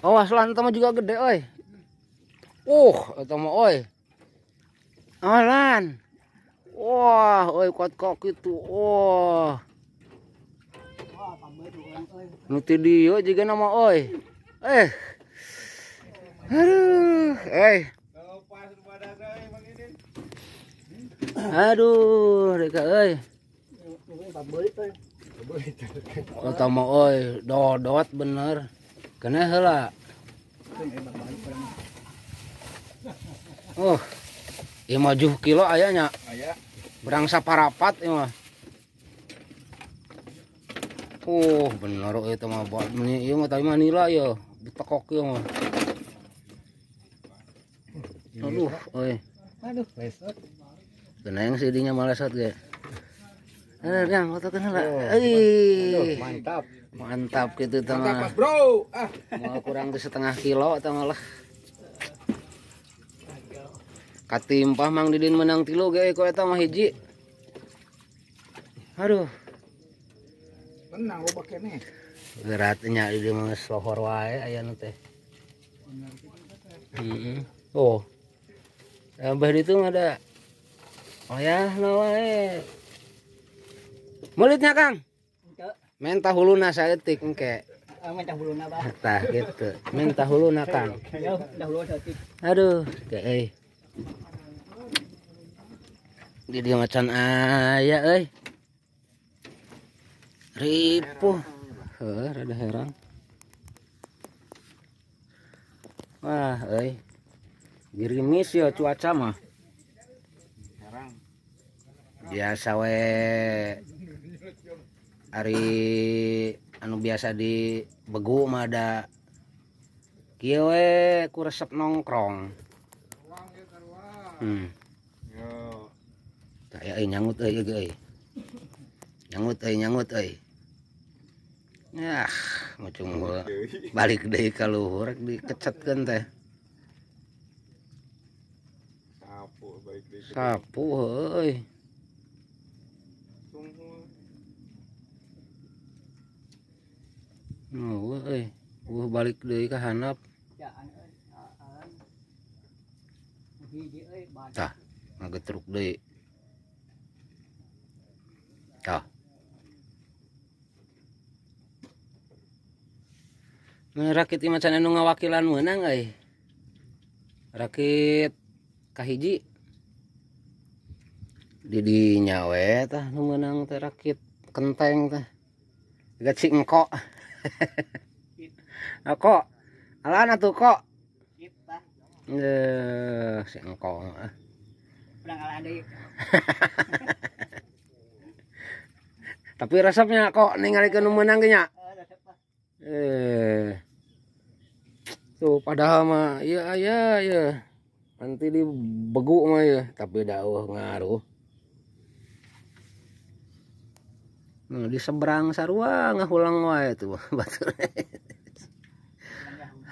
Awas lan eta mah juga gede euy. Eta mah euy. Alan. Wah, euy kuat kok kitu. Wah. Nu ti dieu jiga nama euy. Aduh, Aduh, reka euy. Eta mah euy, dodot bener. Kena heula. Ieu mah 7 kilo aya nya. Aya. Berang saparapat ieu mah. Bener euy eta mah ieu mah tapi mah nila ieu, ditekok ieu mah. Aduh, euy. Aduh, lesot. Kena yang sidinya mah lesot ge. Yang otokeun heula. Euy. Mantap. Mantap gitu teh mah. Mantap, Bro. Ah. Mau kurang di setengah kilo teh mah lah. Katimpah Mang Didin menang 3 ge ku eta mah hiji. Aduh. Menang loba keneh. Berat nya di dieu mah geus lohor wae aya nu teh. Heeh. Oh. Abah ditu mah ada. Oh ya, wae. Mulutnya Kang. Mentah huluna saeutik engke. Mentah huluna bah. Tah gitu. Mentah huluna Kang. Ya, mentah huluna saeutik. Aduh, ke euy. Di dieu macan aya euy. Ripuh. Heuh, rada herang. Wah, euy. Gerimis ya cuaca mah. Herang. Biasa we. Ari anu biasa di begu mah ada kieu we ku resep nongkrong. Yo. Tah euy nyangut euy euy. Nyangut euy nyangut euy. Yah, macam balik deui ka luhur dikecetkeun teh. Sapu balik deui. Sapu euy. Oh, euy, balik deui ka handap. Tah, ngagetruk deui. Tah. Nah, rakit ieu macan anu ngawakilan meunang euy. Rakit kahiji. Di dinya we tah nu meunang teh rakit kenteng teh. Gak si engkok. Kok alaan atuh kok. Si engkong. Urang alaan deui. Tapi resepnya kok ningalikeun nu meunang ge nya. Tuh padahal mah ieu aya ieu. Nanti di begu mah ieu, tapi dauh ngaruh. Nah, di seberang sarua ngahulang wae tuh batur.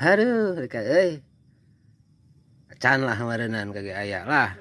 Aduh, reka euy. Can lah marenan kage aya lah.